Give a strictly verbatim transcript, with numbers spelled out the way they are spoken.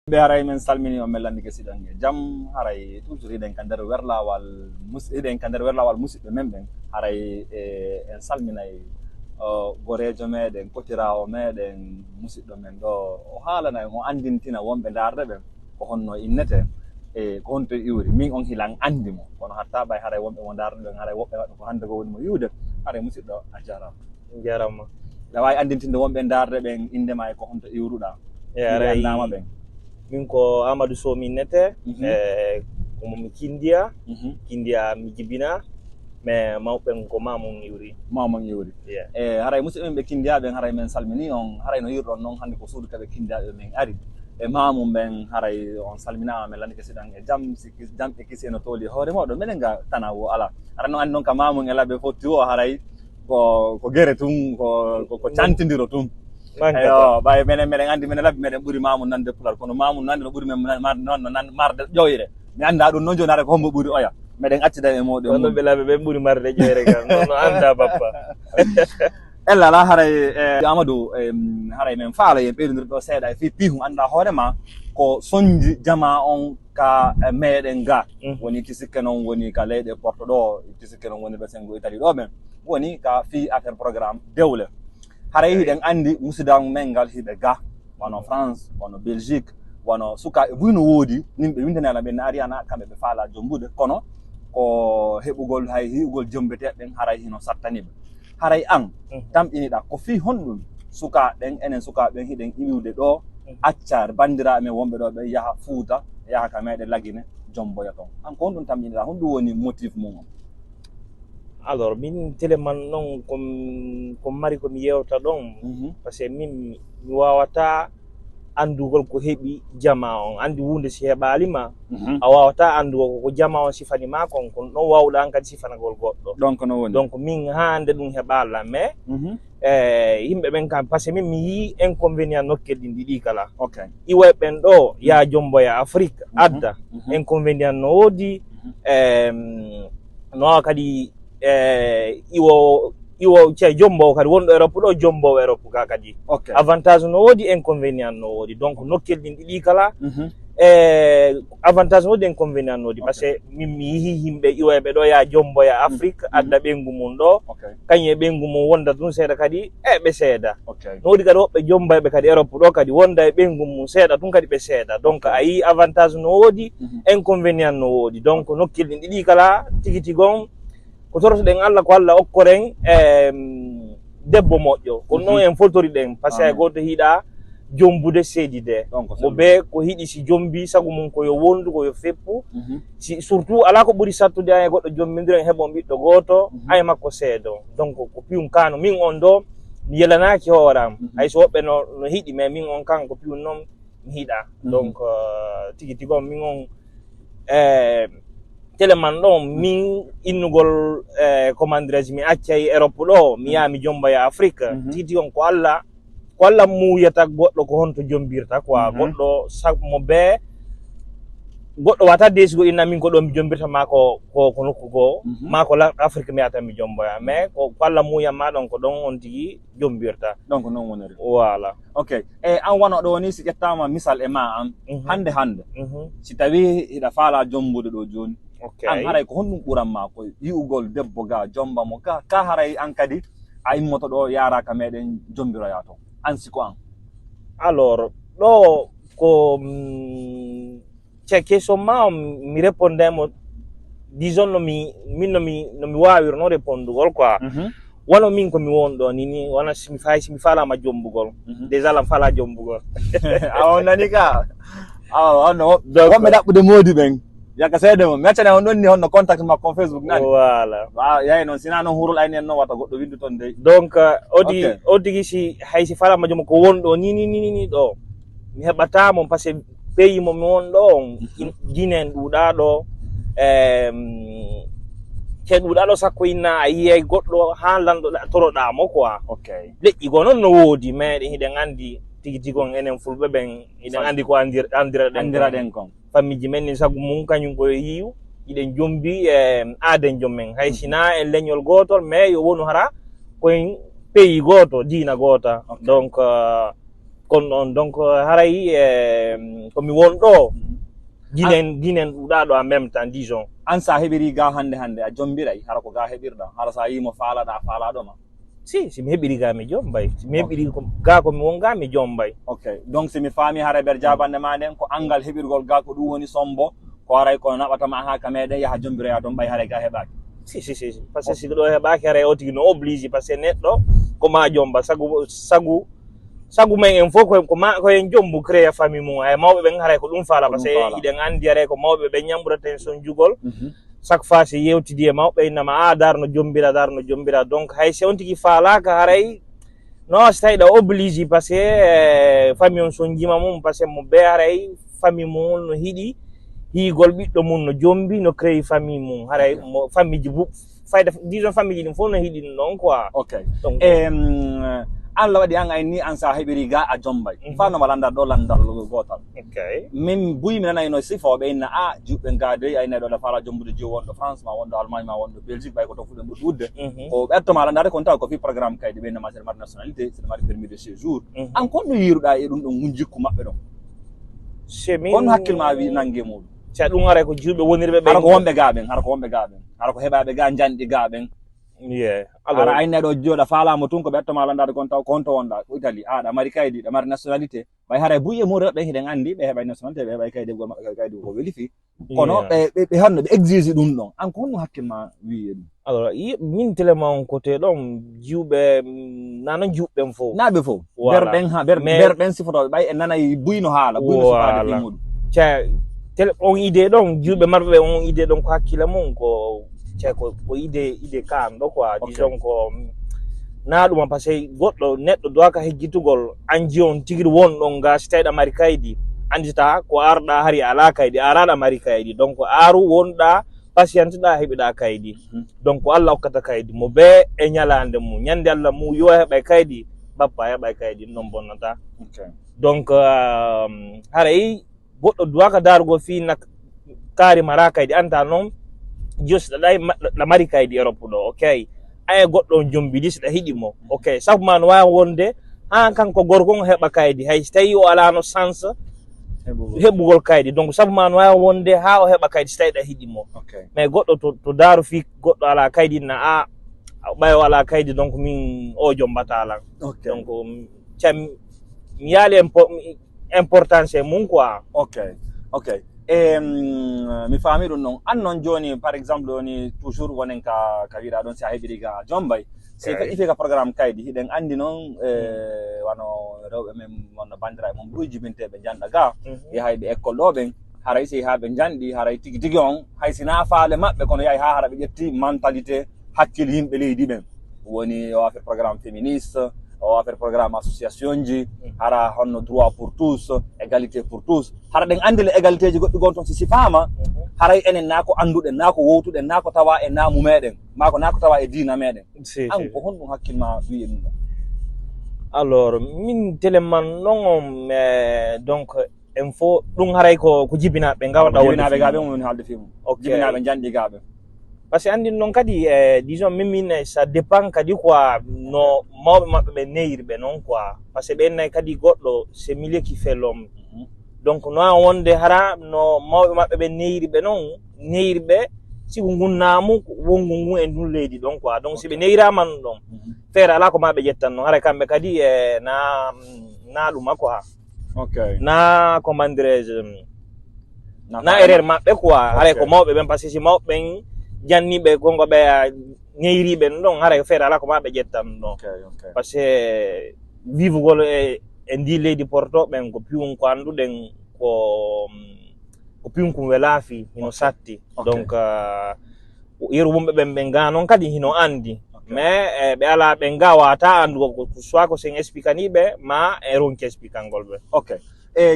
Ɓe haray men salmini on, men lanndike siɗan e jam. Haray toujours hiɗen ka nder werlawal mus- hiɗen ka nder werlawal musidɓe men ɓen. Haray e en salminay o goreejo meɗen, kotiraawo meɗen, musidɗo men ɗo, o haalana en, o anndintina wonɓe ndaarde ɓen ko honno innete e ko honto iwri. Min on hilan anndi mo, kono hatta ɓay haray wonɓe mo ndaarde ɓen, haray woɓɓe maɓɓe ko hannde ko woni mo iwde. Haray musidɗo, a jaaraama. Jarama. Aɗa waawi anndintinde wonɓe ndaarde ɓen innde ma e ko honto iwruɗaa? E aray Annama ɓen. Min ko Amadou Sow mi innete. Mhm. E komo mi Kindiya. Mhm. Kindiya mi jibina. Mais mawɓen ko Mamoun iwri. Mamoun iwri. Yeah. E haray musidɓe men ɓe Kindiya ɓen, haray men salmini on, haray no yi'irɗon non hannde ko suudu ka ɓe Kindiya ɓe men ari. E Mamoun ɓen, haray on salminaama, men lanndike siɗan e jam, si kis- jam e kisi eno tooli e hoore moɗon. Menen ga tana wo ala. Haray no anndi non ka Mamoun e laɓe fotti wo haray ko ko gere tun, ko ko, ko cantindiro tun. Manka. Eyo, ɓay menen meɗen anndi menen laɓe meɗen ɓuri Mamoun nande pular, kono Mamoun nande no ɓuri men mar- non no nan marde ƴoyre. Mi annda ɗum non jooni haray ko hombo ɓuri oya. Meɗen accida e moɗon. Kono ɓe laɓe ɓen ɓuri marde ƴoyre kan. Non no annda bappa. Ella ala haray e Amadou, em, haray men faala yen ɓeydodir ɗo seeɗa e fii piihun, annda hoore ma ko sonji jama on ka e meɗen ga. Mhm. Woni ki sikke non woni ka leyɗe Porto ɗo, ki sikke non woni ɓe sengo Italie ɗo ɓen. Woni ka fii affaire programme dewle. Haray hiɗen anndi musidan men ngal hiɓe ga, wano France, wano Belgique, wano sukaaɓe buy no woodi, min ɓe windani ala ɓen ari ana kamɓe ɓe faala jombude, kono ko heɓugol hay hi'ugol jombeteeɓe ɓen haray hino sattani ɓe. Haray an, Mhm. tamƴiniɗa ko fii honɗum sukaaɓe ɓen, enen sukaaɓe ɓen hiɗen iwde ɗo, Mhm. acca banndiraaɓe men wonɓe ɗo ɓe yaha Fuuta, yaha ka meɗen Lagine, jomboya ton. An ko honɗum tamƴiniɗa, honɗum woni motif mum on? Alors min télé man non ko ko mari ko mi yewta ɗon. Mhm. Parce que min mi wawata anndugol ko heɓi jama on. Anndi wunde si heɓaali ma, Mhm. a wawata anndugol ko ko jama on sifani ma kon, ko non wawɗa an kadi sifanagol goɗɗo. Donc no woni. Donc min hande ɗum heɓaala, mais Mhm. e yimɓe ɓen kam, parce que min mi yii inconvénient nokkel ɗin ɗiɗi kala. Ok. Iwoy ɓen ɗo ya jomboya Afrique adda. Mhm. Inconvénient no woodi. Em, no wawa kadi e iwo iwo ce jombowo kadi wonɗo Europe ɗo, jombowo Europe ga kadi. Ok. Avantage no woodi, inconvénient no woodi. Donc nokkel ɗin ɗiɗi kala Mhm. e avantage no woodi, inconvénient no woodi. Parce que min mi yihi yimɓe iwoyɓe ɗo ya jomboya Afrique adda ɓeyngu mum ɗo. Ok. Kañum e ɓeyngu mum wonda tun seeɗa kadi e ɓe seeda. Ok. No woodi kadi woɓɓe jomboyɓe kadi Europe ɗo kadi wonda e ɓeyngu mum seeɗa tun kadi ɓe seeda. Donc a yii avantage no woodi, Mhm. inconvénient no woodi. Donc nokkel ɗin ɗiɗi kala tigi tigi on ko torotoɗen Allah ko Allah okkoren em, debbo moƴƴo. Kono non en foltori ɗen parce que hay gooto hiɗa jombude seedi de. Donc Mo be ko hiɗi si jombi sagu mum ko yo wondu ko yo feppu. Mhm. Si surtout ala ko ɓuri sattude an e goɗɗo jombindiren heɓon ɓiɗɗo gooto Mhm. ay makko seedo. Donc ko piyum kano min on ɗo mi yelanaki hooram. Mhm. Hay so woɓɓe no no hiɗi mais min on kan ko piyum non mi hiɗa. Mhm. Donc euh, tigi tigi on min on e télé man ɗon min innugol e comment dirais mi accay Europe ɗo mi yaha mi jomboya Afrique. Mhm. Tigi tigi on ko Allah ko Allah muuyata goɗɗo ko honto jombirta quoi. Mhm. Goɗɗo sabu mo be goɗɗo wata desugol inna min ko ɗo mi jombirta ma ko ko ko nokku goo Mhm. ma ko la Afrique mi yata mi jomboya mais ko ko Allah muuyan ma ɗon ko ɗon on tigi jombirta. Donc non woniri. Voilà. Ok. E an wano ɗo ni si ƴettama misal e ma an Mhm. hande hande Mhm. si tawi hiɗa faala jombude ɗo joni Ok. An haray ko honɗum ɓuran ma ko yi'ugol debbo ga jomba mo ga ka haray an kadi a immoto ɗo yaara ka meɗen jombiroya to an si ko an. Alors ɗo ko mm, ce question ma on mi répondemo disons no mi min no mi no mi wawirno répondugol quoi. Wano min ko mi won ɗo ni ni wano simi fay simi falama jombugol. Déjà lam fala jombugol. A on nani ka awa honno Donc- wonɓe ɗaɓɓude moodi ɓen yaka seede mo mi accane on ɗon ni honno contact makko on Facebook nani. Voilà. Wa yayi noon sina noon hurul ayni en noon wata goɗɗo windu toon dey. Donc euh, odi Ok. Odigi si hay si falama jomo ko won ɗo ni ni ni ni ɗo mi heɓata mo parce que pays mo mi won ɗo on jinen ɗuɗa ɗo. Em, ce ɗuɗa ɗo sakko inna a yiyay goɗɗo ha lanɗo toroɗa mo quoi. Ok. Leƴƴi goo noon no woodi mais ɗen hiɗen andi tigi tigi on enen fulɓe ɓen hiɗen andi ko andir- andiraɗen Andiraɗen kon. Famille ji men ni sagu mum kañum koye yiyu hiɗen jombi e aaden joom men hay sina en leñol gotol mais yo wonu hara koyen pays goto diina gota. Donc euh, Kono ɗon, donc, haray, eh, ko mi won ɗo, ginen, ginen ɗuuɗaa ɗo en même temps, disons. An sa heɓiri ga hannde hannde, a jombiray, hara ko ga heɓirɗa, hara sa yii mo faalaɗa, faalaɗo ma. Si, si mi heɓiri ga mi jombay. Si mi heɓiri ko, ga ko mi won ga mi jombay. Ok, donc si mi faami haray ber jaabande ma nden, ko angal heɓirgol ga ko ɗum woni sombo, ko haray ko naɓata ma haa ka meɗen yaha jombiroya toon ɓay haray ga heɓaaki. Si, si, si, si. Parce que si ɗo heɓaaki haray o tigi no obligé, parce que neɗɗo ko ma jomba, sagu, sagu, sagu men en fof ko, ko ma, ko en jombu créer famille mum. Ay mawɓe ɓen haray ko ɗum faala, parce que hiɗen anndi haray ko mawɓe ɓen ñamɓurata en sonjugol. Mhm. Chaque fois si yewtidi e mawɓe innama, "A, dar no jombira, dar no jombira." Donc hay si on tigi faalaaka haray, no, si tawi ɗa obligé, parce que, eh, famille on sonjima mum, parce que mo be haray famille mum no hiɗi higol ɓiɗɗo mum no jombi, no créer famille mum. Haray mo famille ji bu-, fayda, disons famille ji ɗin fof no hiɗi ɗum ɗon quoi. Ok. Donc, em, Allah waɗi an ay ni an sa heɓiri ga a jombay. Mhm. Fa no ma landar ɗo landal gotal. Ok. Min buy mi nanay no sifa o ɓe inna a juɓɓe ga dey ay nay ɗo da fala jombude jiw wonɗo France ma wonɗo Allemagne ma wonɗo Belgique ɓay ko to fuɗe ɓuri ɗudde. Mhm. O ɓetto ma landade kon taw ko fi programme kaydi ɓe inna ma seɗa mari nationalité, seɗa mari permis de séjour. Mhm. An kon ɗum yiruɗa e ɗum ɗon ngun jikku maɓɓe ɗon? Kon hakkil ma wi nange muɗum? Sa ɗum haray ko jiwɓe wonirɓe ɓe. Hara ko wonɓe ga ɓen, hara ko wonɓe ga ɓen, hara ko heɓaɓe ga janɗi ga ɓen. Ye. Hara ayne ɗo jooɗa faalama tun ko ɓetto ma landade kon taw ko honto wonɗa ko Italie. A ɗa mari kaydi, ɗa mari nationalité. Ɓay haray buy e mum rewɓe hiɗen andi ɓe heɓay nationalité, ɓe heɓay kaydi, gol maɓɓe kaydi ko weli fi. Kono ɓe, ɓe, ɓe honno ɓe exige ɗum ɗon. An ko honno hakkil ma wi e ɗum? Alors, yi-, min télé ma on côté ɗon, jiwɓe, mm, nana jiwɓe ɓen fof. Na ɓe fof. Voilà. Ber ɓen ha, ber, mais ber ɓen sifotooɓe ɓay en nanay buy no haala, buy no sifaade fi muɗum. Ca-, télé on idée ɗon, jiwɓe marɓe ɓe on idée ɗon ko hakkille mum, ko, ca-, ko, ko idée, idée kan ɗo quoi. Ok. Disons ko, mm, na ɗuma parce que goɗɗo, neɗɗo duwaka hejjitugol, an jiyon tigi won ɗon ga, si tawi ɗa mari kaydi, andita ko arɗa hari ala kaydi, araɗa mari kaydi. Donc, aru wonɗa, patiente ɗa, heɓiɗa kaydi. Mhm. Donc, ko Allah hokkata kaydi. Mo be e ñalaande mum. Ñande Allah mum, yo heɓay kaydi, bappa heɓay kaydi, non bonnata. Ok. Donc, euh, haray goɗɗo duwaka daarugol fii nak-, kaari mara kaydi, anta noon, jo si ɗa ɗay ma-, ɗa mari kaydi Europe ɗo, ok? Aye goɗɗo on jombidi si ɗa hiɗi mo, ok? Sabu ma no waawi wonde, haa kanko gorko on heɓa kaydi, hay si tawi o alaano chance heɓugol kaydi. Donc, sabu ma no waawi wonde haa o heɓa kaydi si tawi ɗa hiɗi mo. Ok. Mais goɗɗo to, to daaru fii goɗɗo alaa kaydi, na a, a ɓay o alaa kaydi, donc min o jombata lan. Ok. Donc, um, cam, mi yaali impo-, mi, importance e mum quoi. Ok, ok. Em, mi faami ɗum noon. An noon jooni, par exemple, woni toujours wonen ka, ka wiɗa ɗon, si a heɓiri ga jombay. Si ka ife ka programme kaydi, hiɗen anndi noon, eh, wano rewɓe men, wonno banndiraaɓe mum ɓuri jibinteeɓe njanɗa ga, yahay ɓe école ɗo ɓen, haray si haa ɓe njanɗi, haray tigi tigi on, hay si na faale maɓɓe, kono yahay haa hara ɓe ƴetti mentalité, hakkil yimɓe leydi ɓen. Woni o affaire programme féministe, o affaire programme association ji, hara honno droit pour tous, égalité pour tous. Hara ɗen anndi le égalité ji goɗɗi gon toon si sifaama, haray enen na ko annduɗen, na ko wowtuɗen, na ko tawa e naamu meɗen, ma ko na ko tawa e diina meɗen. Si, an si, ko honɗum hakkil ma wi e ɗum ɗon? Alors, min télé man non, eh, donc, en fof, ɗum haray ko, ko jibinaaɓe ngawɗa wonde jibinaaɓe film. Gaɓe mum woni haalde film. Ok. Jibinaaɓe njanɗi gaɓe. Parce que anndin noon kadi, eh, disons, min, min, eh, ça dépend kadi quoi, no mawɓe maɓɓe ɓe neyiri ɓe noon quoi. Parce que ɓen nay kadi goɗɗo, c'est milieu qui fait l'homme. Mhm. Donc, no a wonde hara no mawɓe maɓɓe ɓe neyiri ɓe noon, neyiri ɓe, sigo ngun naamu, wongu ngun e ndun leydi ɗon quoi. Donc, si ɓe neyirama ɗum ɗon, feere alaa ko ma ɓe ƴettan noon. Haray kamɓe kadi, eh, na, na ɗuma quoi. Ok. Na, comment dirais-je, na erreur maɓɓe quoi. Haray ko mawɓe ɓen, parce que si mawɓe ɓen janniɓe gongo ɓe, ah, neyriɓe ɗum ɗon, haray feere alaa ko ma ɓe ƴettan ɗum ɗon. Ok, ok. Parce que vivugol e, e ndi leydi Porto ɓen ko piwun ko annduɗen ko, ko piwun kun welaa fii, hino satti. Ok. Donc, ah, yeru wonɓe ɓen ɓe ngaa noon kadi hino anndi. Ok. Mais, eh, ɓe alaa ɓe ngaa wata anndugol ko, ko soit ko sen expliquani ɓe, ma e ronki expliquangol ɓe. Ok. E